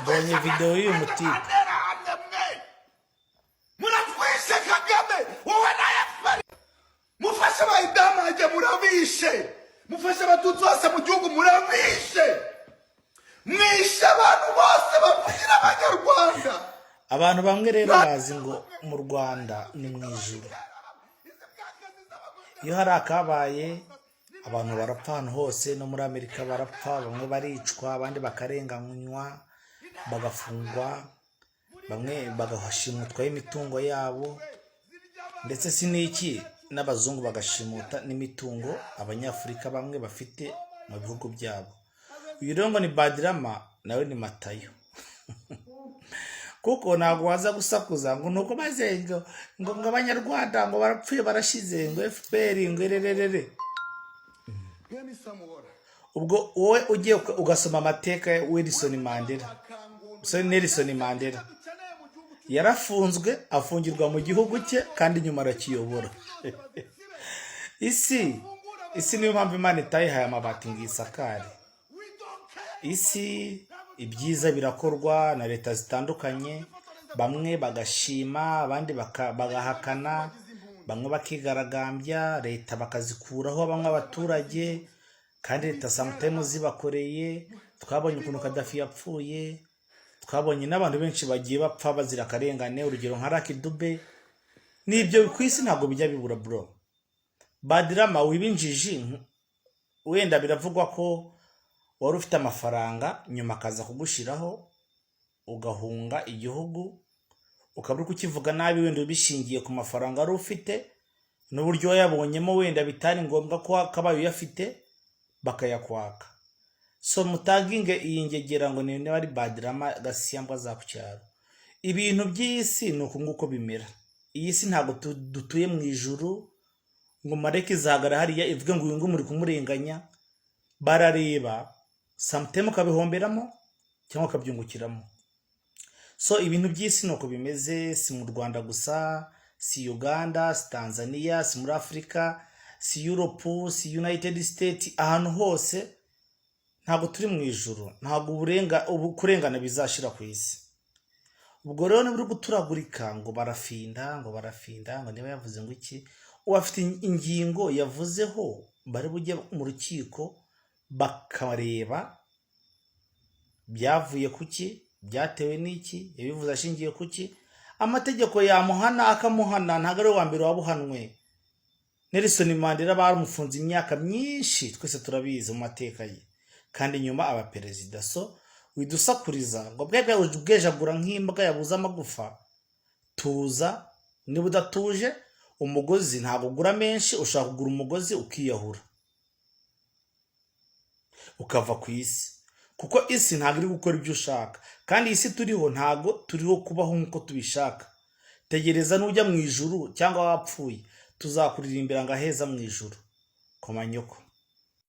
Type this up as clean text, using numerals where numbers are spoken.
Mbonye videwo y'uyu mutipe. Mwa nterahamwe mwe, muratwishe. Kagame, wowe na FPR, mufashe abayidamage, murabishe. Mufashe Abatutsi bose mu gihugu, murabishe. Mwishe abantu bose bavugira Abanyarwanda. Abantu bamwe rero bazi ngo mu Rwanda ni mu ijuru. Iyo hari akabaye, abantu barapfa ahantu hose, no muri Amerika barapfa, bamwe baricwa, abandi bakarenganywa, bagafungwa, bamwe bagashimutwaho imitungo yabo, ndetse si n'iki, n'abazungu bagashimuta n'imitungo Abanyafurika bamwe bafite mu bihugu byabo. Uyu rero ngo ni Badirama, nawe ni Matayo, kuko ntabwo waza gusakuza ngo nuko maze ngo Abanyarwanda ngo barapfuye, barashize, ngo FPR ngo erererere. Ubwo wowe ugiye ugasoma amateka ya Wilson Mandela, sorry, Nelson Mandela, yarafunzwe, afungirwa mu gihugu cye, kandi nyuma arakiyobora. Isi niyo mpamvu Imana itayihaye amabati ngo isakare isi. Ibyiza birakorwa na leta zitandukanye, bamwe bagashima, abandi bagahakana, bamwe bakigaragambya, leta bakazikuraho bamwe abaturage, kandi leta sometimes zibakoreye. Twabonye ukuntu Kadafi yapfuye, twabonye n'abantu benshi bagiye bapfa bazira akarengane, urugero nka Lucky Dube. N'ibyo ku isi ntabwo bijya bibura, bro. Badirama, wiba injiji. Wenda biravugwa ko wari ufite amafaranga, nyuma akaza kugushiraho, ugahunga igihugu, ukaba uri kukivuga nabi, wenda ubishingiye ku mafaranga wari ufite n'uburyo wayabonyemo. Wenda bitari ngombwa ko wakabaye uyafite, bakayakwaka. So mutaginge iyi ngegera ngo ni niba ari Badirama gasiyambwa za ku cyaro. Ibintu by'iyi si ni uku nguko bimera. Iyi si ntabwo dutuye mu ijuru ngo mareke izahagara hariya ivuge ngo uyu nguyu muri kumurenganya. Barareba, sometime ukabihomberamo cyangwa ukabyungukiramo. So ibintu by'isi ni uko bimeze. Si mu Rwanda gusa, si Uganda, si Tanzania, si muri Afurika, si Europe, si United States, ahantu hose. Ntabwo turi mu ijuru, ntabwo uburenga ubu kurengana bizashira ku isi. Ubwo rero niba uri guturagurika ngo barafinda, ngo barafinda, ngo niba yavuze ngo iki, ubu afite ingingo yavuzeho, bari bujye mu rukiko bakareba byavuye ku ki, byatewe n'iki, yabivuze ashingiye ku ki. Amategeko yamuhana akamuhana. Ntabwo ari we wa mbere wabuhanwe. Nelson Mandela bamufunze imyaka myinshi, twese turabizi mu mateka ye, kandi nyuma aba perezida. So widusakuriza ngo bwebwe ubwejagura nk'imbwa yabuze amagufa. Tuza. Niba udatuje, umugozi ntabwo ugura menshi. Ushobora kugura umugozi ukiyahura, ukava ku isi, kuko isi ntabwo iri gukora ibyo ushaka. Kandi iyi si turiho, ntabwo turiho kubaho nk'uko tubishaka. Tegereza nujya mu ijuru cyangwa wapfuye, tuzakuririmbira ngo aheza mu ijuru. Koma nyoko.